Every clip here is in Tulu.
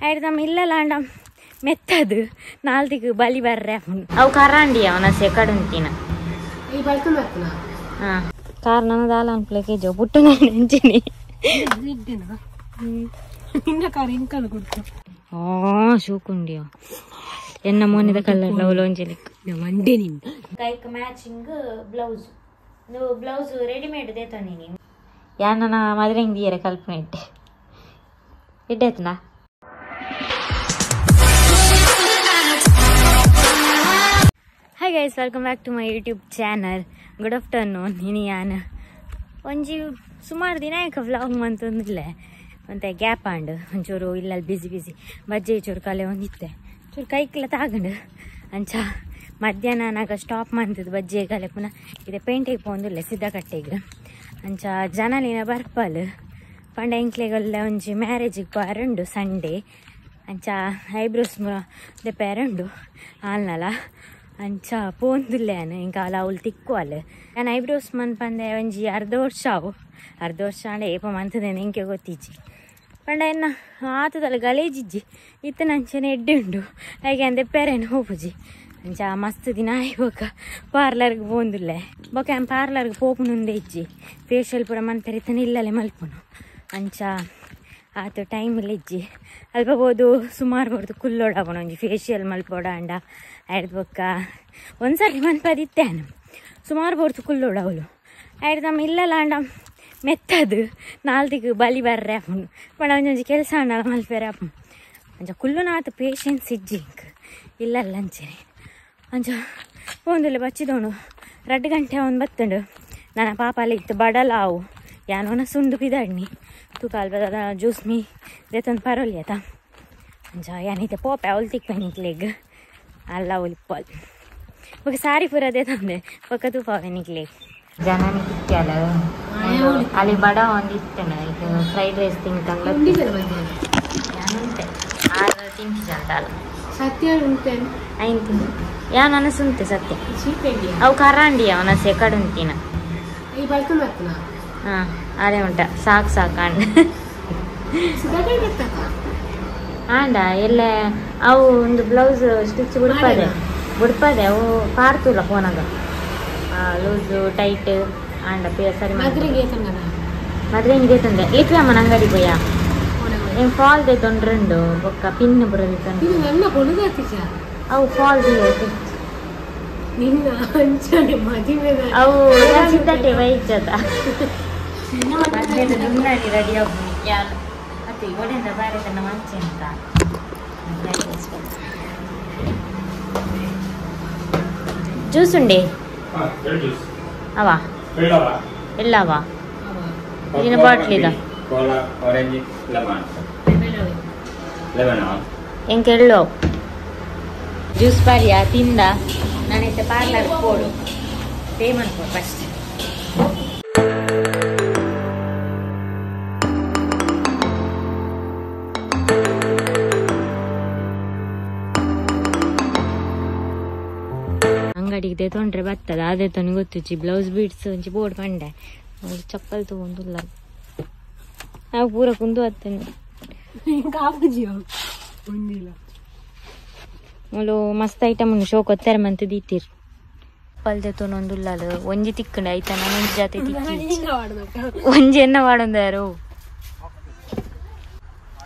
ಐಡ್ದಮ್ ಇಲ್ಲಲಾಂಡ ಮೆತ್ತದು ನಾಲ್ದಿಗೆ ಬಲಿ ಬರ್ರೆ ಅವು ಕರಾಂಡಿ ಅವನ ಸೆಕಡುಂತಿನ ಈ ಬಲ್ಕನ್ ಬರ್ತನ ಹಾ ಕಾರ್ ನನ್ನ ದಾಲ ಅನ್ಪ್ಲೆ ಜೋ ಪುಟ್ಟು ನಾನು ಎಂಚಿನಿ ಇದ್ದೇನ ನಿನ್ನ ಕಾರ್ ಇಂಕಲ್ ಕೊಡ್ತು ಆ ಶೂಕುಂಡಿಯೋ ಎನ್ನ ಮೋನಿದ ಕಲರ್ ಲೌಲೋಂಜಲಿಕ್ ಮಂಡೆ ನಿನ್ನ ಕೈಕ್ ಮ್ಯಾಚಿಂಗ್ ಬ್ಲೌಸ್ ನೀವು ಬ್ಲೌಸ್ ರೆಡಿಮೇಡ್ ದೇತಂದಿನಿ ಯಾನ ಮದುವೆ ದಿಯರೆ ಕಲ್ಪನೆ ಇಟ್ಟೆ ಇಡ್ಡಾಯ್ತನಾ. Hi guys, welcome back to my YouTube channel. Good afternoon. ಇನಿ ಯಾನ್ ಒಂಜಿ ಸುಮಾರು ದಿನ ಆಯ್ಕ ವ್ಲಾಗ್ ಮಂತೊಂದಿಲ್ಲ ಒಂತೆ ಗ್ಯಾಪ್ ಆಂಡ್ ಒಂಚೂರು ಇಲ್ಲಲ್ಲಿ ಬಿಸಿ ಬಿಸಿ ಬಜ್ಜೆ ಚೂರು ಕಲೆ ಒಂದಿತ್ತೆ ಚೂರು ಕೈಕ್ಲ ತಾಗಂಡು ಅಂಚ ಮಧ್ಯಾಹ್ನ ನಾಗ ಸ್ಟಾಪ್ ಮಂತದ್ದು ಬಜ್ಜೆ ಕಲೆ ಪುನಃ ಇದೆ ಪೇಂಟೆಗೆ ಪೋಂದಿಲ್ಲ ಸಿದ್ಧಕಟ್ಟೆಗೆ ಅಂಚ ಜನಲಿನ ಬರ್ಪಲ್ ಪಂಡ ಎಂಕ್ಲೆಗಲ್ಲ ಒಂಜಿ ಮ್ಯಾರೇಜಿಗೆ ಬಾರುಂಡು ಸಂಡೇ ಅಂಚ ಐಬ್ರೋಸ್ ದೆಪ್ಪೇರುಂಡು ಆಲ್ನಲ ಅಂಚ ಪೋಂದುಲ್ಲೇನು ಇಂಕ ಅಲ ಅವಳು ತಿಕ್ಕು ಅಲ್ಲ ನಾನು ಐಬ್ರೋಸ್ ಮನ್ಪಂದೆ ಒಂಜಿ ಅರ್ಧ ವರ್ಷ ಅವು ಅರ್ಧ ವರ್ಷ ಅಂಡೆ ಏಪ ಮಂತದೇನು ಇಂಕೆ ಗೊತ್ತಿಜ್ಜಿ ಪಂಡ ಎನ್ನ ಆತದಲ್ಲ ಗಲೇಜಿಜ್ಜಿ ಇತ್ತ ನಂಚನೆ ಎಡ್ಡೆ ಉಂಡು ಹಾಗೆ ಅಂದೆ ಪೆರೇನು ಹೋಪುಜಿ ಅಂಚ ಮಸ್ತ್ ದಿನ ಆಯ್ ಬೊಕ್ಕ ಪಾರ್ಲರ್ಗೆ ಪೋಂದುಲ್ಲೆ ಬೊಕ್ಕ ಆ್ಯನ್ ಪಾರ್ಲರ್ಗೆ ಪೋಪುನುಂದೆ ಇಜ್ಜಿ ಫೇಶಿಯಲ್ ಪೂರ ಮನ್ಪೆರೆ ಇತ್ತನ ಇಲ್ಲಲೆ ಮಲ್ಪುನು ಅಂಚ ಆತ ಟೈಮ್ ಇಜ್ಜಿ ಅಲ್ಪ ಬೋದು ಸುಮಾರು ಬಡ್ದು ಕುಲ್ಲೋಡಾಪಣ ಒಂಜಿ ಫೇಶಿಯಲ್ ಮಲ್ಪೋಡ ಅಂಡ ಐಡ್ದು ಬೊಕ್ಕ ಒಂದ್ಸರಿ ಮನ್ಪದಿತ್ತೇನು ಸುಮಾರು ಬಡ್ದು ಕುಲ್ಲೋಡ ಅವಳು ಐಡ್ದಮ್ಮ ಇಲ್ಲಲ್ಲ ಅಂಡ ಮೆತ್ತದು ನಾಲ್ದಿಗೆ ಬಲಿ ಬರ್ರೆ ಆಪುಂಡು ಪಂಡ ಒಂಜೊಂಜಿ ಕೆಲಸ ಅಂಡಲ ಮಲ್ಪೆರೆ ಆಪುಂಡು ಅಂಚ ಕುಲ್ಲುನಾತ ಪೇಷನ್ಸ್ ಇಜ್ಜಿ ಇಂಕ್ ಇಲ್ಲಲ್ಲ ಅಂಚನೆ ಅಂಚ ಪೋಂದುಲ್ಲೆ ಬಚ್ಚಿದೋಣು 2 ಗಂಟೆ ಅವನು ಬತ್ತುಂಡು ನನ್ನ ಪಾಪ ಅಲ್ಲಿ ಇತ್ತು ಬಡಲಾವು ಯಾನೋನ ಸುಂಡು ಪಿದಾಡ್ನಿ ತೂಕ ಅಲ್ಪ ಜ್ಯೂಸ್ ಮೀ ದೇತೊಂದು ಪರೋಲಿ ಆತ ಅಂಚ ಯಾನೈತೆ ಪೋಪೆ ಅವಳು ತಿಕ್ಪೆ ಅಲ್ಲ ಅವಳು ಪೋಲ್ ಬೊಕ ಸಾರಿ ಪೂರ ದೇತಂದೆ ಬೊಕ ತೂಪಾವೆ ನಿಕ್ಲೆಗ್ ಜನನಿ ತಿಕ್ಕಲ್ಲ ಅಲ್ಲಿ ಬಡ ಒಂದು ಇತ್ತೇನೆ ಈಗ ಫ್ರೈಡ್ ರೈಸ್ ತಿಂತಂಗ್ಲ ಯಾನುಂಟೆ ಆರು ತಿಂತಿಜಂತ ಅಲ್ಲ ಸತ್ಯ ಉಂಟೇನು ಐನ್ ತಿಂದು ಯಾನ್ ಅನಸುಂತೆ ಸತ್ಯ ಅವು ಕರಾಂಡಿ ಅವನ ಸೆಕಡುಂತಿನ ಈ ಬಲ್ಕನ್ ಬರ್ತನ ಹಾ ಅದೇ ಉಂಟ ಸಾಕು ಸಾಕು ಅಂಡ ಆಂಡ ಎಲ್ಲ ಅವು ಒಂದು ಬ್ಲೌಸ್ ಸ್ಟಿಚ್ ಬುಡ್ಪದೆ ಬುಡ್ಪದೆ ಅವು ಪಾರ್ತುಲ್ಲ ಫೋನಾಗ ಲೂಸು ಟೈಟ್ ಆಂಡ ಸರಿ ಮದ್ರೆಗೆ ತಂದೆ ಲಿಪಿ ಅಮ್ಮನ ಅಂಗಡಿ ಪೋಯ ಏನ್ ಫಾಲ್ they ತೊಂಡ್ರುಂಡು ಬೊಕ್ಕ ಪಿನ್ ಪುರ ಅವು ಫಾಲ್ ನಿನ್ನ ಅಂಚನೆ ಮದುವೆ ಅವು ಸಿದ್ಧತೆ ವೈಚದ ದುನ್ನಾಡಿ ರೆಡಿ ಆಗಿ ಯಾರು ಮತ್ತೆ ಒಡೆಯಿಂದ ಬಾರಿ ತನ್ನ ಮಂಚೆ ಅಂತ ಜ್ಯೂಸ್ ಉಂಡೆ ಅವಾ ಎಲ್ಲವಾ ಇದನ್ನ ಬಾಟ್ಲಿ ಇದ ಎಂಕ ಎಳ್ಳೋ ಜ್ಯೂಸ್ ಬಾರಿಯಾ ತಿಂದ ನಾನೈತೆ ಪಾರ್ಲರ್ ಪೋಡು ಪೇ ಮನ್ಪೋ ಫಸ್ಟ್ ಅಂಗಡಿಗೆ ತೊಂಡ್ರೆ ಬರ್ತದ ಅದೇ ತನಗೆ ಗೊತ್ತುಚ್ಚಿ ಬ್ಲೌಸ್ ಬೀಡ್ಸ್ ಒಂಜಿ ಬೋರ್ಡ್ ಪಂಡೆ ಚಪ್ಪಲ್ ತಗೊಂಡುಲ್ಲ ನಾವು ಪೂರ ಕುಂದು ಹತ್ತೇನೆ ಮುಲು ಮಸ್ತ್ ಐಟಮ್ ಉಂಡು ಶೋಕ್ ಒತ್ತಾರೆ ಮಂತ್ ದೀತಿರ್ ಪಲ್ದೆ ತೊನೊಂದುಲ್ಲಲು ಒಂಜಿ ತಿಕ್ಕಂಡು ಐತ ನಾನೊಂಜಿ ಜಾತಿ ತಿಕ್ಕಿ ಒಂಜಿ ಎನ್ನ ವಾಡೊಂದಾರು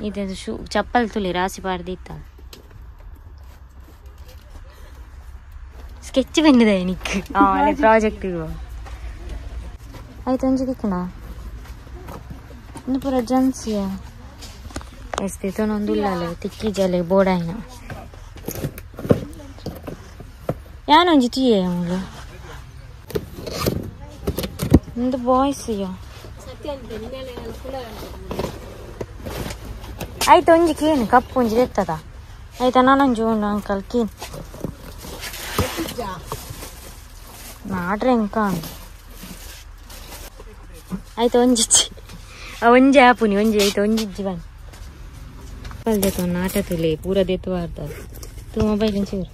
ಇದು ಶೂ ಚಪ್ಪಲ್ ತುಲಿ ರಾಸಿ ಪಾಡ್ದಿತ್ತ ಸ್ಕೆಚ್ ಬಂದಿದೆ ನಿಕ್ ಅಲ್ಲೇ ಪ್ರಾಜೆಕ್ಟ್ ಆಯ್ತು ಒಂಜಿ ತಿಕ್ಕಣ ಇನ್ನು ಪೂರ ಜನ್ಸಿಯ ಎಸ್ತಿ ತೊನೊಂದುಲ್ಲಲು ತಿಕ್ಕಿ ಜಲೆ ಬೋರ್ಡ್ ಆಯ್ನ ಯಾನೊಂಜಿ ತುಯ್ಯೆ ಮುಲು ಇಂದು ಬಾಯ್ಸ್ ಅಯ್ಯೋ ಆಯ್ತು ಒಂಜಿ ಕೇನು ಕಪ್ಪು ಒಂಜಿ ತೆತ್ತದ ಆಯ್ತಾ ನಾನೊಂಜಿ ಉಂಡು ಅಂಕಲ್ ಕೇನು ನಾಡ್ರೆ ಎಂಕ ಆಯ್ತು ಒಂಜಿಚ್ಚಿ ಒಂಜಿ ಆಪುನಿ ಒಂಜಿ ಆಯ್ತು ಒಂಜಿಜ್ಜಿ ಬನ್ನಿ ದೇತು ನಾಟ ತುಲೆ ಪೂರ ದೇತು ಅರ್ಧ ತೂ ಮೊಬೈಲ್ ಒಂಚೂರು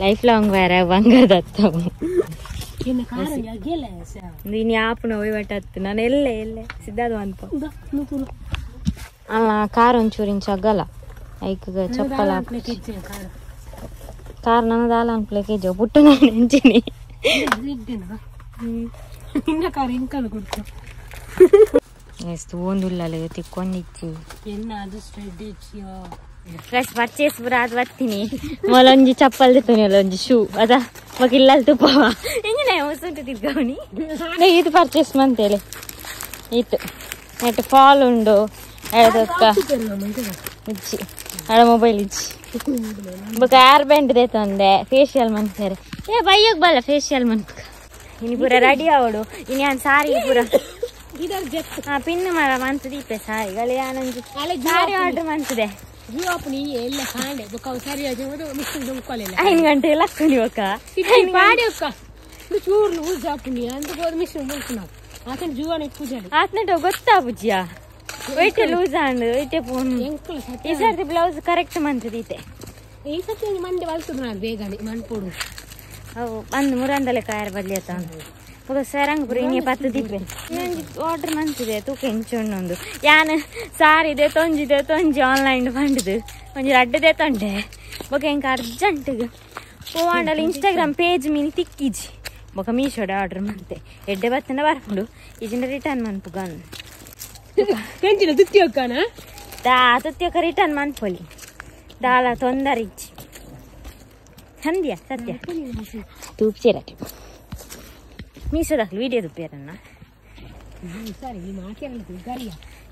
ಲೈಫ್ ಲಾಂಗ್ ಬೇರೆ ಬಂಗಾರದ. ಇನ್ನು ಯಾಪುನ ಒಯ್ವಟ್ಟತ್ತು ನಾನು ಎಲ್ಲೆ ಎಲ್ಲೆ ಸಿದ್ಧಾದ ಅನ್ಪ ಅಲ್ಲ ಕಾರ್ ಒಂಚೂರು ಇಂಚ ಅಗ್ಗಲ್ಲ ಐಕ್ ಚಪ್ಪಲ ಕಾರ್ ನನ್ನದಾಲ ಅನ್ಪ್ಲೆ ಕೆಜಿ ಪುಟ್ಟು ನಾನು ಎಂಚಿನಿ ಎಷ್ಟು ಒಂದುಲ್ಲಲ್ಲ ತಿಕ್ಕೊಂಡಿಚ್ಚಿ ಫ್ರೆಶ್ ಪರ್ಚೇಸ್ ಪೂರ ಅದು ಬರ್ತೀನಿ ಮೊಲೊಂಜಿ ಚಪ್ಪಲ್ ತಿತ್ತುನಿ ಒಂಜಿ ಶೂ ಅದ ಬೊಕ ಇಲ್ಲಲ್ ತುಪ್ಪವ ಇಂಜಿನ ಹೊಸುಂಟು ತಿರ್ಗವನಿ ಇದು ಪರ್ಚೇಸ್ ಮಂತೇಳಿ ಇತ್ತು ನೆಟ್ ಫಾಲ್ ಉಂಡು ಎಡದೊಕ್ಕ ಇಜ್ಜಿ ಅಡ ಮೊಬೈಲ್ ಇಜ್ಜಿ ಬೊಕ ಏರ್ ಬ್ಯಾಂಡ್ ದೇತೊಂದೆ ಫೇಶಿಯಲ್ ಮನ್ಪೇರೆ ಏ ಬೈಯೋಗ್ ಬಲ್ಲ ಫೇಶಿಯಲ್ ಮನ್ಪುಗ ಇನಿ ಪೂರ ರೆಡಿ ಆವಡು ಇನಿ ಯಾನ್ ಸಾರಿ ಪೂರ ಹಾ ಪಿನ್ ಮರ ಮಂತು ದೀಪೆ ಸಾರಿ ಗಲೆ ಯಾನೊಂಜಿ ಸಾರಿ ಆರ್ಡರ್ ಮಂತದೆ ಐದು ಗಂಟೆ ಲಕ್ಕುನಿ ಒಕ್ಕ ಆತ್ನಟ ಗೊತ್ತಾ ಬುಜ್ಜಿಯ ವೈಟೆ ಲೂಸ್ ಆಂಡ್ ವೈಟೆ ಫೋನ್ ಈ ಸರ್ತಿ ಬ್ಲೌಸ್ ಕರೆಕ್ಟ್ ಮಂತದೀತೆ ಈ ಸರ್ತಿ ಮಂಡೆ ಬಲ್ತದ ನಾನು ಬೇಗನೆ ಮನ್ಪೋಡು ಅವು ಅಂದ್ ಮುರಂದಲೆ ಕಾಯರ್ ಬದಲಿ ಆತ ಬೊಕ ಸರಂಗ್ ಪೂರ ಇನಿ ಪತ್ತು ದೀಪೆ ಇನ್ನೊಂಜಿ ಆರ್ಡರ್ ಮಂತಿದೆ ತೂಕ ಇಂಚುಂಡು ಯಾನ್ ಸಾರಿದೆ ತೊಂಜಿದೆ ತೊಂಜಿ ಆನ್ಲೈನ್ ಪಂಡುದು ಒಂಜಿ ರಡ್ಡದೆ ತೊಂಡೆ ಬೊಕ ಎಂಕ ಅರ್ಜೆಂಟ್ಗ್ ಪೋವಾಂಡಲ ಇನ್ಸ್ಟಾಗ್ರಾಮ್ ಪೇಜ್ ಮೀನಿ ತಿಕ್ಕಿಜಿ ಬೊಕ ಮೀಶೋಡೆ ಆರ್ಡರ್ ಮಂತೆ ಎಡ್ಡೆ ಬತ್ತಂಡ ಬರ್ಪುಂಡು ಇಜಿಂಡ ರಿಟರ್ನ್ ಮನ್ಪುಗ ದಾ ತುತ್ತಿಯೊಕ್ಕ ರಿಟರ್ನ್ ಮನ್ಪೊಲಿ ದಾಲ ತೊಂದರೆ ಇಜ್ಜಿ ಸಂಧ್ಯಾ ಸತ್ಯ ತೂಪ್ಚೇರಕ್ಕೆ ಮೀಶೋದಾಕ್ಲು ವಿಡಿಯೋ ತುಪ್ಪಿಯರನ್ನ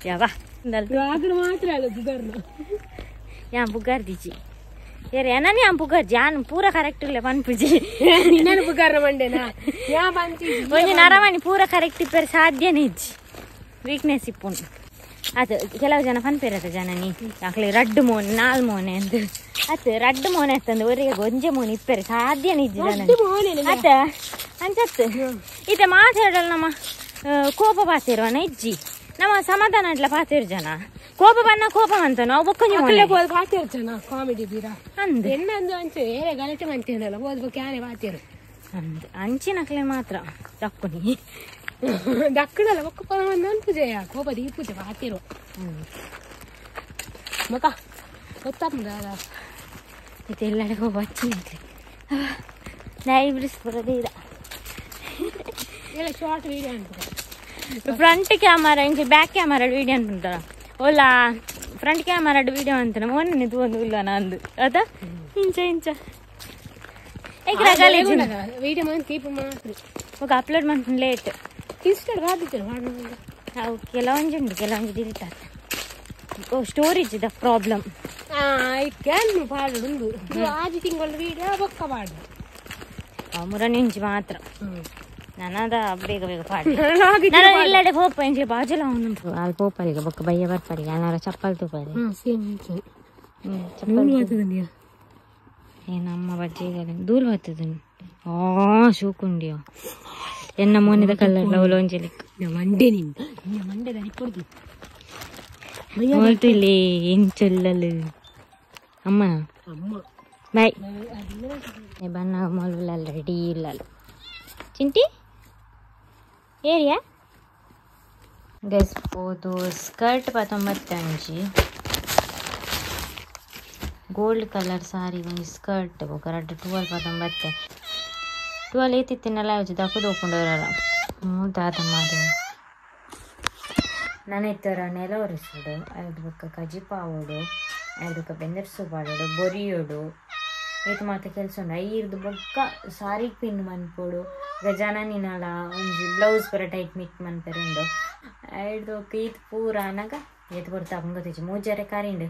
ಯಾವ ಯಾನ್ ಬುಗಾರ್ದಿಜಿ ಯಾರು ಏನಾನ ಯಾನ್ ಬುಗಾರ್ಜಿ ಯಾನ್ ಪೂರ ಕರೆಕ್ಟ್ ಇಲ್ಲ ಪನ್ಪುಜಿ ಒಂಜಿ ನರಮಣಿ ಪೂರ ಕರೆಕ್ಟ್ ಇಪ್ಪರೆ ಸಾಧ್ಯನೇ ಇಜ್ಜಿ ವೀಕ್ನೆಸ್ ಇಪ್ಪುಂಡು ಅದು ಕೆಲವು ಜನ ಪನ್ಪೇರತ್ತ ಜನನಿ ಯಾಕಲೆ ರಡ್ಡು ಮೋನೆ ನಾಲ್ ಮೋನೆ ಅಂತ ಅತ್ ರಡ್ಡು ಮೋನೆ ಅತ್ತಂದು ಒರಿಗೆ ಒಂಜೆ ಮೋನೆ ಇಪ್ಪರೆ ಸಾಧ್ಯನೇ ಇಜ್ಜಿ ಜನ ಅತ್ತ ಅಂಚತ್ತು ಇತ್ತೆ ಮಾತಾಡಲ್ಲ ನಮ್ಮ ಕೋಪ ಪಾತಿರುವನ ಇಜ್ಜಿ ನಮ್ಮ ಸಮಾಧಾನ ಅಡ್ಲ ಪಾತಿರು ಜನ ಕೋಪ ಬನ್ನ ಕೋಪ ಅಂತ ನಾವು ಬೊಕ್ಕೊಂಜಿ ಅಂದ್ ಅಂದ್ ಅಂಚಿನಕ್ಲೆ ಮಾತ್ರ ದಕ್ಕುನಿ ದಕ್ಕಣಲ್ಲ ಒಕ್ಕ ಪೂಜೆ ಕೋಪ ದೀಪೂಜೆ ಪಾತಿರು ಮಕ ಗೊತ್ತಾಪುಂಡ ಇದು ಎಲ್ಲಡೆ ಕೋಪ ಹಚ್ಚಿನಕ್ಲೆ ನಾಯಿ ಬಿಡಿಸ್ಬರೋದೇ ಇಲ್ಲ ಎಲ್ಲ ಶಾರ್ಟ್ ವಿಡಿಯೋ ಅನ್ಪುಗ ಫ್ರಂಟ್ ಕ್ಯಾಮರಾ ಇಂಚ ಬ್ಯಾಕ್ ಕ್ಯಾಮರಾ ವಿಡಿಯೋ ಅನ್ಪುಂಟಲ್ಲ ಓಲಾ ಫ್ರಂಟ್ ಕ್ಯಾಮರಾ ವಿಡಿಯೋ ಅಂತಾನೆ ಮೊನ್ನೆ ಇದು ಒಂದು ಉಲ್ಲ ನಂದು ಅದ ಇಂಚ ಇಂಚ ವಿಡಿಯೋ ಮಂತ್ ತೀಪು ಮಾತ್ರ ఒక ಅಪ್ಲೋಡ್ ಮಾಡ್ಕೊಂಡು ಲೇಟ್ ಇನ್ಸ್ಟಾಲ್ ಮಾಡಿದ್ದೆ ಮಾಡಿ ಅವು ಕೆಲವೊಂಜಿ ಉಂಟು ಕೆಲವೊಂಜಿ ಡಿಲೀಟ್ ಆಗ್ತದೆ ಓ ಸ್ಟೋರೇಜ್ the problem can ಪಾಡುಂಡು ಆಜಿ ತಿಂಗಳು ವಿಡಿಯೋ ಬೊಕ್ಕ ಪಾಡು ಮುರನಿಂಚಿ ಮಾತ್ರ ನನ್ನದ ಬೇಗ ಬೇಗ ಪಾಡು ನಾನು ಇಲ್ಲಡೆ ಪೋಪ ಇಂಚೆ ಬಾಜುಲ ಉಂಟು ಅಲ್ಲಿ ಪೋಪರಿಗೆ ಬೊಕ್ಕ ಬಯ್ಯ ಬರ್ಪರಿಗೆ ಅನಾರ ಚಪ್ಪಲ್ ತೂಪರೆ ಚಪ್ಪಲ್ ಏ ನಮ್ಮ ಬಜ್ಜಿಗೆ ದೂರ ಬರ್ತದೆ ಆ ಶೂಕುಂಡಿಯೋ ಎನ್ನ ಮೋನಿದ ಕಲ್ಲರ್ ಲೌಲೋಂಜಲಿಕ್ ಮಂಡೆ ನಿನ್ನ ಮಂಡೆ ದರಿಪೊಡ್ದು ಮೊಲ್ತುಲಿ ಇಂಚೊಲ್ಲಲು ಅಮ್ಮ ಅಮ್ಮ ಬಾಯ್ ಬಣ್ಣ ಮೊಲ್ವುಲ್ಲ ರೆಡಿ ಇಲ್ಲ ಚಿಂಟಿ ಏರಿಯಾ ಗೈಸ್ ಪೋದು ಸ್ಕರ್ಟ್ ಪತ್ತೊಂಬತ್ತಂಜಿ ಗೋಲ್ಡ್ ಕಲರ್ ಸಾರಿ ಒಂಜಿ ಸ್ಕರ್ಟ್ ಬೊಕ ರಡ್ಡ್ ಟುವೆಲ್ ಪತ್ತೊಂಬತ್ತೆ ಟುವೆಲ್ ಏತಿತ್ತಿನಲ್ಲ ಯಾವ್ದು ದಕ್ಕುದು ಒಪ್ಪುಂಡವರಲ್ಲ ದಾದ ಮಾದೇವ ನಾನು ಇತ್ತರ ನೆಲ ಒರೆಸೋಡು ಐದು ಬೊಕ್ಕ ಕಜಿಪಾವೋಡು ಐದು ಬೊಕ್ಕ ಬೆಂದರ್ಸು ಪಾಡೋಡು ಬೊರಿಯೋಡು ಏತ್ ಮಾತ ಕೆಲಸ ಉಂಡು ಐರ್ದು ಬೊಕ್ಕ ಸಾರಿಗೆ ಪಿನ್ ಮನ್ಪೊಡು ಈಗ ಜನನಿನಲ ಒಂಜಿ ಬ್ಲೌಸ್ ಪೂರ ಟೈಟ್ ಮಿಟ್ ಮನ್ಪೆರೆ ಉಂಡು ಐರ್ದು ಬೊಕ್ಕ ಈತ್ ಪೂರ ಅನಗ ಏತ್ ಕೊಡ್ತಾ ಗೊತ್ತಿಜ್ಜಿ ಮೂಜರೆ ಕರಿಂಡು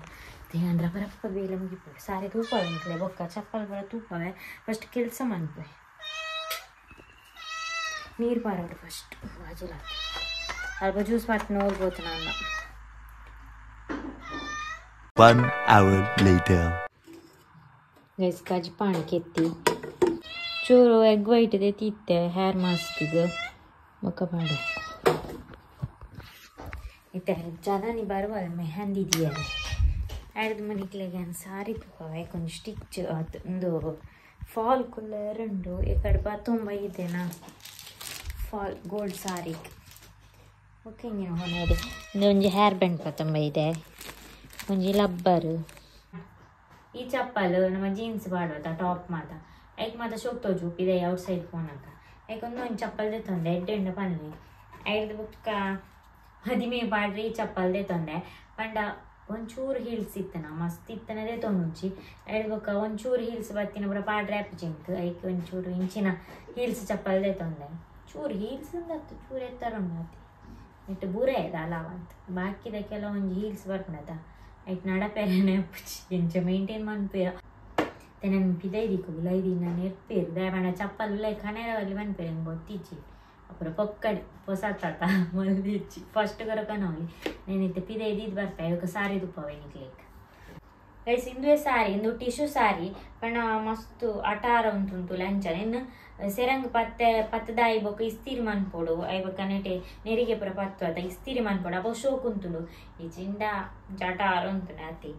ಅಂದ್ರೆ ಬರಪ್ಪ ಬೇಲೆ ಮುಗಿಪೋಡು ಸಾರಿ ತೂಪವೆ ಮಕ್ಕಳೆ ಬೊಕ್ಕ ಚಪ್ಪಲ್ ಪೂರ ತೂಪವೆ ಫಸ್ಟ್ ಕೆಲಸ ಮನ್ಪೆ ನೀರು ಪಾರೋಡು ಫಸ್ಟ್ ಬಾಜುಲ ಅಲ್ಪ ಜ್ಯೂಸ್ ಮಾಡಿ ನೋಡ್ಬೋದು ನಾನು 1 hour later. Guys ಕಜ್ಪಾಣ ಕೆತ್ತಿ ಚೂರು ಎಗ್ ವೈಟ್ ಇದೆ ತಿತ್ತೆ ಹೇರ್ ಮಾಸ್ಕಿಗೆ ಮುಖ ಪಾಡು ಇತ್ತೆ ಜನನಿ ಬರುವಲ್ಲ ಮೆಹಂದಿ ದಿಯರೆ ಐದು ಮನಿಕ್ಲೆಗೆ ಸಾರಿ ತೂಪವೆ ಕೊಂಚ ಸ್ಟಿಚ್ ಅದು ಒಂದು ಫಾಲ್ ಕುಲ್ಲರುಂಡು ಈ ಕಡೆ ಬತ್ತೊಂಬ ಇದೇನಾ ಫಾಲ್ ಗೋಲ್ಡ್ ಸಾರಿ ಓಕೆ ಇಂಜಿನ ಹೊನೆ ಇಂದು ಒಂಜಿ ಹೇರ್ ಬ್ಯಾಂಡ್ ಪತ್ತೊಂಬ ಇದೆ ಒಂಜಿ ಲಬ್ಬರ್ ಈ ಚಪ್ಪಲ್ ನಮ್ಮ ಜೀನ್ಸ್ ಪಾಡುವತ್ತ ಟಾಪ್ ಮಾತ ಐಕ್ ಮಾತ ಶೋಕ್ ತೋಜು ಇದೆ ಔಟ್ ಸೈಡ್ ಪೋನಕ ಐಕ್ ಒಂದು ಒಂಜಿ ಚಪ್ಪಲ್ ದೆತ್ತೊಂದೆ ಎಡ್ಡೆ ಉಂಡು ಪನ್ನೆ ಐದು ಬೊಕ್ಕ ಮದಿಮೆ ಪಾಡ್ರೆ ಈ ಚಪ್ಪಲ್ ದೆತ್ತೊಂದೆ ಪಂಡ ಒಂಚೂರು ಹೀಲ್ಸ್ ಇತ್ತನ ಮಸ್ತ್ ಇತ್ತನದೇ ತೊಂದುಂಚಿ ಐದು ಬೊಕ್ಕ ಒಂಚೂರು ಹೀಲ್ಸ್ ಬತ್ತಿನ ಪೂರ ಪಾಡ್ರೆ ಆಪುಜಿಂಕ್ ಐಕ್ ಒಂಚೂರು ಇಂಚಿನ ಹೀಲ್ಸ್ ಚಪ್ಪಲ್ ದೆತ್ತೊಂದೆ ಚೂರು ಹೀಲ್ಸ್ ಅಂದತ್ತು ಚೂರು ಎತ್ತರ ಉಂಡು ಇಟ್ಟು ಬೂರೇ ಅಲಾವಂತ ಬಾಕಿದ ಕೆಲವೊಂಜಿ ಹೀಲ್ಸ್ ಬರ್ಪುಂಡತ ಐಟ್ ನಡಪೇರನೆ ಅಪ್ಪುಜಿ ಎಂಚ ಮೇಂಟೈನ್ ಮನ್ಪೇರ ನನ್ ಪಿದೈದಿಕ್ಕು ಉಲೈದಿ ನಾನು ಇರ್ಪೇರು ದಯಮಾಡ ಚಪ್ಪಲ್ ಉಲೈ ಕನೆರವಲ್ಲಿ ಮನ್ಪೇರು ಹೆಂಗೆ ಗೊತ್ತಿಜ್ಜಿ ಅಪುರ ಪೊಕ್ಕಡಿ ಪೊಸತ್ತಾತ ಮಲ್ದಿಜ್ಜಿ ಫಸ್ಟ್ ಕರಕನವಲಿ నేనైతే ಪಿದೈದಿ ಇದು ಬರ್ಪೆ ಇವಾಗ ಸಾರಿ ತುಪ್ಪವೆ ನಿಕ್ಲೇಕ್ ಗೈಸ್ ಇಂದುವೆ ಸಾರಿ ಇಂದು ಟಿಶ್ಯೂ ಸಾರಿ ಪಂಡ ಮಸ್ತ್ ಅಟಾರ ಉಂಟುಂಟು ಲಂಚ ಇನ್ನು ಸೆರಂಗ್ ಪತ್ತೆ ಪತ್ತದಾಯಿ ಬೊಕ್ಕ ಇಸ್ತಿರಿ ಮನ್ಪೊಡು I ಬೊಕ್ಕ ನೆಟೆ ನೆರಿಗೆ ಪೂರ ಪತ್ತು ಅದ ಇಸ್ತಿರಿ ಮನ್ಪೊಡು ಅಪ್ಪ ಶೋಕ್ ಉಂತುಂಡು ಈ ಜಿಂಡ ಅಟಾರ ಉಂಟುಂಡು ಅತಿ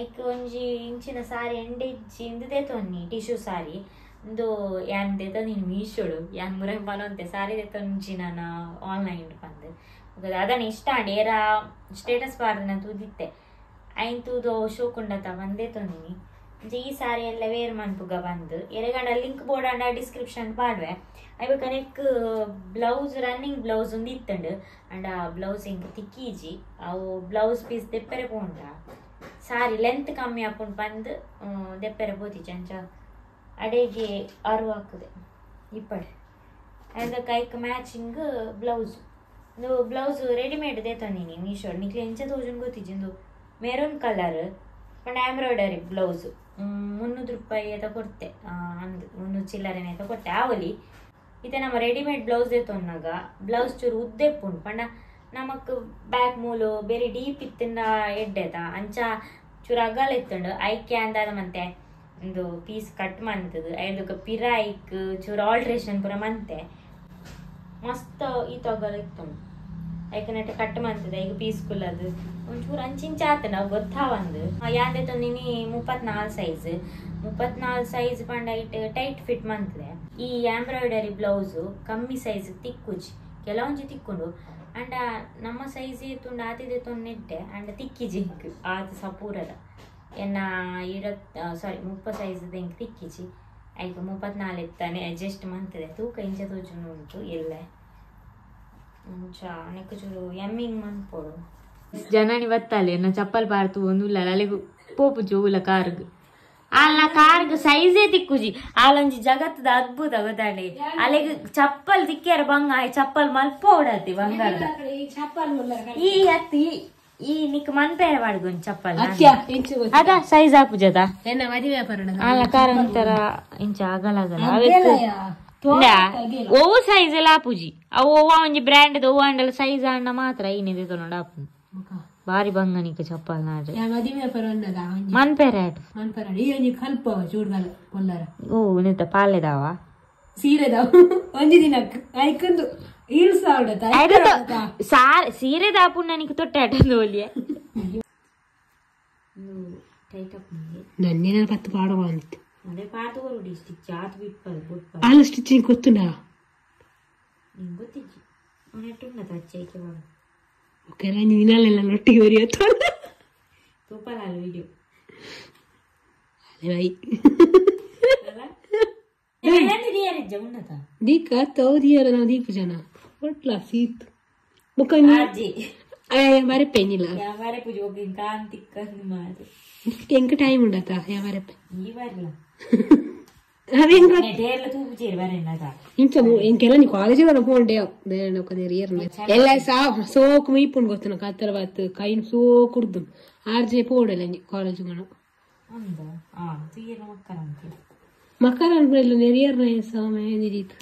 ಐಕ್ ಒಂಜಿ ಇಂಚಿನ ಸಾರಿ ಎಂಡೆ ಇಜ್ಜಿ ಇಂದುದೇ ತೊನ್ನಿ ಟಿಶ್ಯೂ ಸಾರಿ ಇಂದು ಯಾನ್ ದೆತೊಂದಿನಿ ಮೀಶೋಡು ಯಾನ್ ಮುರೆ ಪನೊಂತೆ ಸಾರಿ ದೆತೊಂಜಿ ನಾನು ಆನ್ಲೈನ್ ಪಂದ್ ಅದನ್ನ ಇಷ್ಟ ಆಂಡ್ ಏರ ಸ್ಟೇಟಸ್ ಪಾರ್ದನ ತೂದಿತ್ತೆ ಐನ್ ತೂದು ಶೋಕುಂಡತ ಬಂದೇ ತೊಂದಿನಿ ಈ ಸಾರಿ ಎಲ್ಲ ವೇರ್ ಮನ್ಪುಗ ಬಂದು ಎರೆಗಂಡ ಲಿಂಕ್ ಬೋರ್ಡ್ ಅಂಡ ಡಿಸ್ಕ್ರಿಪ್ಷನ್ ಪಾಡ್ವೆ ಐವ ಕನೆಕ್ ಬ್ಲೌಸ್ ರನ್ನಿಂಗ್ ಬ್ಲೌಸ್ ಒಂದು ಇತ್ತಂಡು ಅಂಡ ಆ ಬ್ಲೌಸ್ ಹಿಂಗೆ ತಿಕ್ಕೀಜಿ ಅವು ಬ್ಲೌಸ್ ಪೀಸ್ ದೆಪ್ಪರೆ ಪೋಂಡ ಸಾರಿ ಲೆಂತ್ ಕಮ್ಮಿ ಆಪುಂಡು ಬಂದು ದೆಪ್ಪರೆ ಪೋತಿಜಿ ಅಂಚ ಅಡೆಗೆ ಅರು ಹಾಕುದೆ ಇಪ್ಪಡೆ ಅದಕ್ಕೆ ಐಕ್ ಮ್ಯಾಚಿಂಗ್ ಬ್ಲೌಸ್ ಇಂದು ಬ್ಲೌಸ್ ರೆಡಿಮೇಡ್ ದೇತೊಂದಿನಿ ಮೀಶೋ ನಿಕ್ಲೆ ಎಂಚ ತೋಜುನ್ ಗೊತ್ತಿಜ್ಜಿ ಇಂದು ಮೆರೂನ್ ಕಲರ್ ಪಂಡ ಎಂಬ್ರಾಯ್ಡರಿ ಬ್ಲೌಸ್ 300 ರೂಪಾಯಿ ಅಂತ ಕೊಡ್ತೆ ಅಂದ್ 300 ಚಿಲ್ಲರೆನೆ ಅಂತ ಕೊಟ್ಟೆ ಆವಲಿ ಇತ್ತೆ ನಮ್ಮ ರೆಡಿಮೇಡ್ ಬ್ಲೌಸ್ ದೆತೊನ್ನಾಗ ಬ್ಲೌಸ್ ಚೂರು ಉದ್ದೆಪ್ಪುಂಡು ಪಂಡ ನಮಕ್ ಬ್ಯಾಕ್ ಮೂಲು ಬೇರೆ ಡೀಪ್ ಇತ್ತಿಂದ ಎಡ್ಡೆತ ಅಂಚ ಚೂರು ಅಗಲ ಇತ್ತುಂಡು ಐಕೆ ಅಂದಾದ ಮಂತೆ ಒಂದು ಪೀಸ್ ಕಟ್ ಮಂತದು ಐದಕ್ಕೆ ಪಿರಾಯ್ಕ್ ಚೂರು ಆಲ್ಟ್ರೇಷನ್ ಪೂರ ಮಂತೆ ಮಸ್ತ್ ಈ ತಗಲ ಇತ್ತುಂಡು ಐಕನಟ್ಟ ಕಟ್ ಮಂತದೆ ಈಗ ಪೀಸ್ ಕುಲ್ಲದು ಒಂಚೂರು ಅಂಚಿಂಚ ಆತ ನಾವು ಗೊತ್ತಾವಂದು ಯಾಂದೆ ತೊಂದಿನಿ 34 ಸೈಜ್ 34 ಸೈಜ್ ಪಂಡ it tight fit ಮಂತದೆ ಈ ಎಂಬ್ರಾಯ್ಡರಿ ಬ್ಲೌಸು ಕಮ್ಮಿ ಸೈಜ್ ತಿಕ್ಕುಜಿ ಕೆಲವೊಂಜಿ ತಿಕ್ಕೊಂಡು ಅಂಡ ನಮ್ಮ ಸೈಜ್ ತುಂಡು ಆತಿದೆ ತೊಂದಿಟ್ಟೆ ಅಂಡ ತಿಕ್ಕಿಜಿ ಹಿಂಗೆ ಆತ ಸಪೂರದ ಎನ್ನ ಸಾರಿ 30 ಸೈಜ್ ಹಿಂಗೆ ತಿಕ್ಕಿಜಿ ಐಕ 34 ಇತ್ತಾನೆ ಅಡ್ಜಸ್ಟ್ ಮಂತದೆ ತೂಕ ಇಂಚ ತೋಜುನು ಉಂಟು ಎಲ್ಲ ಅಂಚ ನೆಕ್ಕು ಚೂರು ಎಮ್ಮಿಂಗ್ ಮನ್ಪೊಡು ಜನನಿ ಬತ್ತಾಲೆ ನಾ ಚಪ್ಪಲ್ ಪಾರ್ತು ಒಂದುಲ್ಲ ಅಲೆಗು ಪೋಪು ಜೋವುಲ ಕಾರ್ಗ್ ಅಲ್ಲ ಕಾರ್ಗ್ ಸೈಜೇ ತಿಕ್ಕುಜಿ ಆಲೊಂಜಿ ಜಗತ್ತದ ಅದ್ಭುತ ಗೊತ್ತಾಂಡಿ ಅಲೆಗ್ ಚಪ್ಪಲ್ ತಿಕ್ಕ್ಯಾರ ಬಂಗ ಚಪ್ಪಲ್ ಮಲ್ಪೋಡತಿ ಬಂಗಾರದ ಈ ಅತ್ತಿ ಈ ನಿಕ್ ಮನ್ಪೇರ ಬಾಡ್ಗೊಂಜಿ ಚಪ್ಪಲ್ ಅದ ಸೈಜ್ ಆಪುಜದ ಅಲ್ಲ ಕಾರ್ ಒಂಥರ ಇಂಚ ಆಗಲ ಆಗಲ ಓವು ಸೈಜ್ ಎಲ್ಲ ಆಪುಜಿ ಅವು ಓವ ಒಂಜಿ ಬ್ರ್ಯಾಂಡ್ ಓವ ಅಂಡಲ ಸೈಜ್ ಅಣ್ಣ ಮಾತ್ರ ಈನಿದೆ ತೊಗೊಂಡು ಆಪು ಬಾರಿ ಬಂಗ ನಿಕ್ ಚಪ್ಪಲ್ ನಾಡ್ರೆ ಮನ್ಪೇರ ಓ ನಿಂತ ಪಾಲೆದಾವ ಸೀರೆ ದಿನಕ್ಕೆ ಐಕೊಂದು ಸೀರೆ ದಾಪು ನನಗೆ ತೊಟ್ಟೆ ಆಟಂದು ಒಲಿಯ ನನ್ನೇನ ಪತ್ತು ಪಾಡುವ ಅಂತ ಅದೇ ಪಾತುವರು ಸ್ಟಿಚ್ ಆತು ಬಿಟ್ಪದು ಬುಟ್ಪದು ಆಲ ಸ್ಟಿಚಿಂಗ್ ಗೊತ್ತುಂಡಾ ನಿಂಗೆ ಗೊತ್ತಿಜ್ಜಿ ನೆಟ್ಟುಂಡ ಅಚ್ಚೈಕೆ ಬಾಡು ಓಕೆ ನೀನಲ್ಲೆಲ್ಲ ರೊಟ್ಟಿಗೆ ಬರಿಯತ್ತ ತೂಪಲ ವಿಡಿಯೋ ಅದೇ ಬೈ ಉನ್ನತ ದೀಕ ತೌದಿಯರ ನಾವು ದೀಪ ಜನ ಒಟ್ಲ ಸೀತ್ ಮುಖ ಅಜ್ಜಿ ಮರೆಪೇನಿಲ್ಲ ಮರೆಪುಜಿ ಒಗ್ಗಿನ ಕಾಂತಿಕ್ಕಂದು ಮಾತು ಎಂಕ ಟೈಮ್ ಉಂಡತ ಮರೆಪೆ ಈ ಬರಲ್ಲ ಅವೇಂಗ ಡೇರ್ಲ ತೂಪುಜೇರು ಬರೆಂಡದ ಇಂಚ ಎಂಕೆಲ್ಲ ನೀ ಕಾಲೇಜ್ ಪೋಂಡೆ ಎಲ್ಲ ಸಾ ಸೋಕು ಮೀಪುಂಡು ಗೊತ್ತನ ಕತ್ತರ ಬಾತ್ ಕೈನ್ ಸೋ ಕುಡ್ದು ಆರ್ಜೆ ಪೋಡಲ್ಲ ಕಾಲೇಜ್ ಅಂದ ಆ ತೀರ ಮಕ್ಕಳ ಅಂತ ಮಕ್ಕಳ ಅನ್ಬಿಡಲ್ಲ ನೆರಿಯರ್ನ ಸಾಮೆ ನಿರೀತು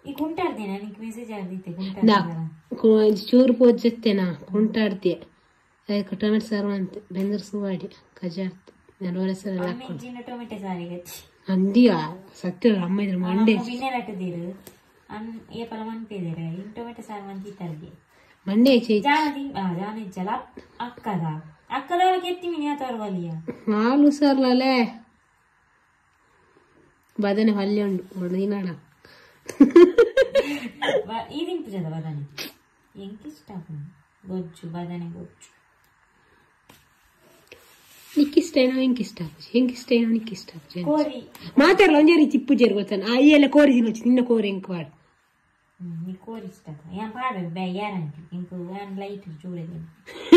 ಈ ಕುಂಟಾಡ್ತೀನಿ ನನಗೆ ಮೆಸೇಜ್ ಆಡ್ದಿತ್ತೆ ನಾ ಕುಂಟಾಡ್ತೀನಿ ಚೂರು ಪೋಜತ್ತೆನಾ ಕುಂಟಾಡ್ತಿಯ ಅದಕ್ಕೆ ಟೊಮೆಟೊ ಸಾರು ಅಂತ ಬೆಂದರ್ ಸುವಾಡಿ ಕಜಾರ್ತು ನಲ್ವರ ಸರ್ ಎಲ್ಲ ಅಮ್ಮ ಇಂಚಿನ ಟೊಮೆಟೊ ಸಾರಿಗೆ ಅಂದಿಯ ಸತ್ಯ ಅಮ್ಮ ಇದ್ರ ಮಂಡೆ ಬಿನ್ನೆ ನಟ್ಟದಿರು ಅನ್ ಏಪಲ ಮನ್ಪಿದಿರ ಇನ್ ಟೊಮೆಟೊ ಸಾರು ಮಂತಿತ್ತರ್ಗೆ ಮಂಡೆ ಚೇ ಜಾನ ಜಾನ ಇಜ್ಜಲ ಅಕ್ಕದ ಅಕ್ಕದವಳ ಕೆತ್ತಿ ಮಿನಿ ಆತವ್ರ ಬಲಿಯ ಹಾಲು ಸರ್ಲಲೆ ಬದನೆ ಪಲ್ಯ ಉಂಡು ಒಣ ದಿನಾಡ ಈ ತಿನ್ಪುಜದ ಬದನೆ ಎಂಕ್ ಇಷ್ಟ ಗೊಜ್ಜು ಬದನೆ ಗೊಜ್ಜು ನಿಕ್ಕಿಷ್ಟ ಏನೋ ಎಂಕಿಷ್ಟ ಎಂಕಿಷ್ಟ ಏನೋ ನಿಕ್ಕಿಷ್ಟ ಕೋರಿ ಮಾತಾಡಲ್ಲ ಒಂಜೇ ರೀತಿ ಇಪ್ಪುಜೇರು ಗೊತ್ತಾನ ಆ ಎಲ್ಲ ಕೋರಿ ತಿನ್ನೊಚ್ಚಿ ನಿನ್ನ ಕೋರಿ ಎಂಕ್ ವಾಡು ನೀ ಕೋರಿ ಇಷ್ಟ ಏನ್ ಪಾಡು ಬೇ ಯಾರಂಟಿ ಇಂಕು ಏನ್ ಲೈಟ್ ಚೂರದೆ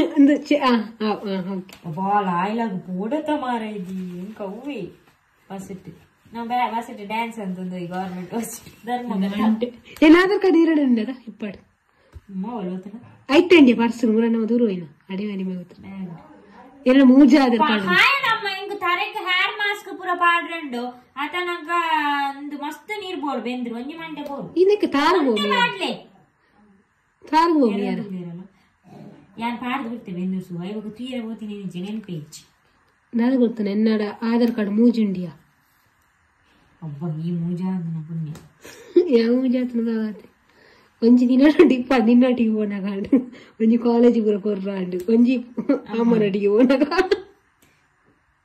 ಅಂದು ಆ ಆ ಓಕೆ ಬಾಲ ಆಯ್ಲಾಗ ಪೋಡತ ಮಾರೈದಿ ಎಂಕ ಅವ್ವೆ ಬಸ್ಸಿಟ್ಟು ನಾವು ಬೇ ಬಸ್ಸಿಟ್ಟು ಡ್ಯಾನ್ಸ್ ಅಂತಂದು ಈ ಗೌರ್ಮೆಂಟ್ ಬಸ್ ಧರ್ಮ ಏನಾದ್ರೂ ಕಡೆ ಎರಡು ಉಂಡದ ಇಪ್ಪಾಡು ಅಮ್ಮ ಐತಂಡಿ ಪರ್ಸು ಮೂರ ನಮ್ಮ ದೂರ ಹೋಯ್ನ ಅಡಿ ನಿಮ್ಮ ಗೊತ್ತ ಎಲ್ಲ ಮೂಜ ಆಧಾರ್ ಕಾರ್ಡ್ ನಮ್ಮ ಇಂಕ್ ತರೆಕ್ ಹೇರ್ ಮಾಸ್ಕ್ ಪೂರ ಪಾಡ್ರಂಡು ಆತನಗ ಒಂದು ಮಸ್ತ್ ನೀರ್ ಬೋಡು ಬೆಂದ್ರು ಒಂಜಿ ಮಂಟೆ ಬೋಡು ಇದಕ್ಕೆ ತಾರ ಹೋಗಿ ಪಾಡ್ಲೆ ತಾರ ಹೋಗಿ ಯಾರು ಯಾನ್ ಪಾಡ್ದು ಬಿಡ್ತೆ ಬೆಂದ್ರು ಸು ಇವಾಗ ತೀರ ಹೋತೀನಿ ನಿಜ ನೆನ್ಪೇಜ್ ನನಗೆ ಗೊತ್ತು ಎನ್ನಡ ಆಧಾರ್ ಕಾರ್ಡ್ ಮೂಜುಂಡಿಯಾ ಅಬ್ಬ ಈ ಮೂಜ ಅಂದನ ಪುಣ್ಯ ಯಾವ ಮೂಜಾತನದಾಗತ್ತೆ ಒಂಜಿ ದಿನ ಡಿಪ್ಪ ನಿನ್ನಟಿಗೆ ಪೋನಾಗ ಒಂಜಿ ಕಾಲೇಜ್ ಪೂರ ಕೊರ್ರಾಂಡು ಒಂಜಿ ಅಮ್ಮನಟಿಗೆ ಪೋನಾಗ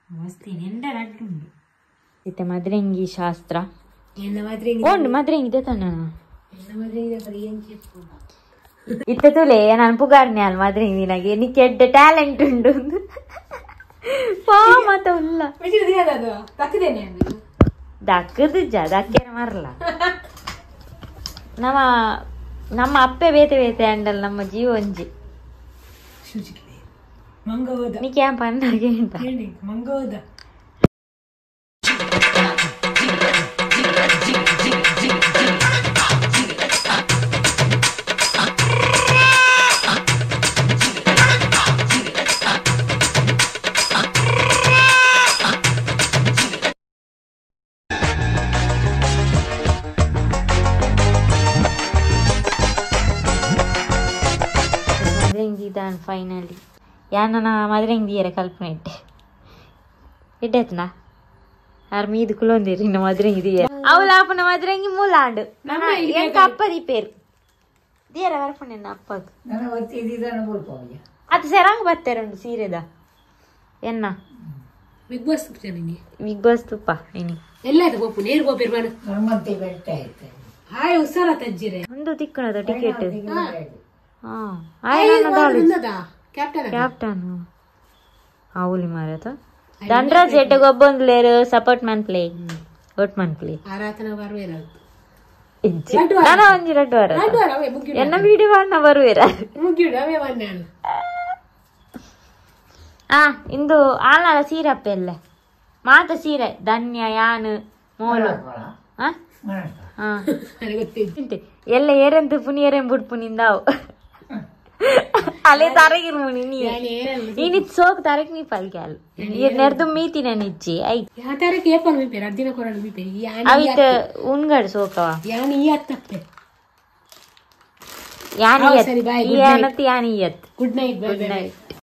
ಮಸ್ತಿ ನೆಂಡ ರಡ್ಡುಂಡು ಇತ್ತೆ ಮದ್ರಂಗಿ ಶಾಸ್ತ್ರ ಎನ್ನ ಮಾತ್ರ ಉಂಡು ಮದ್ರಂಗಿ ದೇತಣ್ಣ ಎನ್ನ ಮಾತ್ರ ಇತ್ತೆ ತುಲೆ ನಾನು ಪುಗಾರ್ನೆ ಅಲ್ ಮದ್ರಂಗಿ ನನಗೆ ನಿಕ್ಕೆ ಎಡ್ಡೆ ಟ್ಯಾಲೆಂಟ್ ಉಂಡು ಪಾ ಮತ ಉಲ್ಲ ದಕ್ಕದ ದಕ್ಕೇನ ಮರಲ ನಮ್ಮ ನಮ್ಮ ಅಪ್ಪೆ ಬೇತೆ ಬೇತೆ ಅಂಡಲ್ ನಮ್ಮ ಜೀವ ಒಂಜಿ ಮಂಗವದ ನಿಕ್ಕೆ ಏನ್ ಪನ್ನಾಗೆ ಅಂತ ಮಂಗವದ ಮದ್ರಂಗಿ ದಾನ್ ಫೈನಲಿ ಯಾನ ಮದ್ರಂಗಿ ದಿಯರ ಕಲ್ಪನೆ ಇಟ್ಟೆ ಇಡ್ಡೇತ್ನಾ ಆರ್ ಮೀದು ಕುಲೊಂದಿರಿ ಇನ್ನು ಮದ್ರಂಗಿ ದಿಯರ ಅವಳ ಆಪನ ಮದ್ರಂಗಿ ಮೂಲಾಂಡು ಎಂಕ ಅಪ್ಪ ದೀಪೇರು ದಿಯರ ಬರ್ಪಣೆ ಅಪ್ಪಗ್ ಅದು ಸೆರಂಗ್ ಬರ್ತಾರುಂಡು ಸೀರೆದ ಎನ್ನ ಬಿಗ್ ಬಾಸ್ ನಿನ್ನೆ ಬಿಗ್ ಬಾಸ್ ತುಪ್ಪ ಇನಿ ಎಲ್ಲ ಆಯ್ತು ಗೋಪು ನೇರು ಗೋಪೇರು ಬಾಣ ಹಾಯ್ ಹುಷಾರ ತಜ್ಜಿರೆ ಒಂದು ತಿಕ್ಕಣದ ಟಿಕೆಟ್ ಹಾ ಕ್ಯಾಪ್ಟನ್ ಕ್ಯಾಪ್ಟನ್ ಅವಲಿ ಮಾರತ ಧನರಾಜ್ ಎಡ್ಡೆ ಗೊಬ್ಬೊಂದು ಲೇರು ಸಪೋರ್ಟ್ ಮ್ಯಾನ್ ಪ್ಲೇ ಒಟ್ ಮ್ಯಾನ್ ಪ್ಲೇ ಆರಾತನ ಬರುವೇರ ನಾನು ಒಂಜಿ ರಡ್ಡು ವಾರ ಎನ್ನ ವೀಡಿಯೋ ಅಣ್ಣ ಬರುವೇರ ಮುಗಿಡು ಅವೇ ಬಣ್ಣ ಆ ಇಂದು ಆಲ್ನಾಲ ಸೀರಪ್ಪ ಎಲ್ಲ ಮಾತ ಸೀರೆ ಧನ್ಯ ಯಾನ್ ಮೋಲು ಆ ಹಾ ನನಗೆ ಗೊತ್ತಿತ್ತು ಎಲ್ಲ ಏರೆಂತ ಪುನಿ ಏರೆಂ ಬುಡ್ಪುನಿಂದಾವು ಅಲೆ ತರಗಿರ್ ಮುನಿ ನೀ ಇನಿ ಸೋಕ್ ತರಕ್ ನೀ ಪಲ್ಕ್ಯಾಲ್ ನೆರ್ದು ಮೀತಿನ ನಿಜ್ಜಿ I yeah ತಾರೀಕು ಏಪಲ್ ಮೀಪೇರು ಅರ್ದಿನ ಕೊರಡು ಮೀಪೇರು ಯಾನಿ ಅವಿತ ಉನ್ಗಡ್ ಸೋಕವ ಯಾನಿ ಈ ಅತ್ತಪ್ಪೆ ಯಾನಿ ಸರಿ, bye, good ಯಾನತ್ ಯಾನಿ ಯತ್ good night bye good night.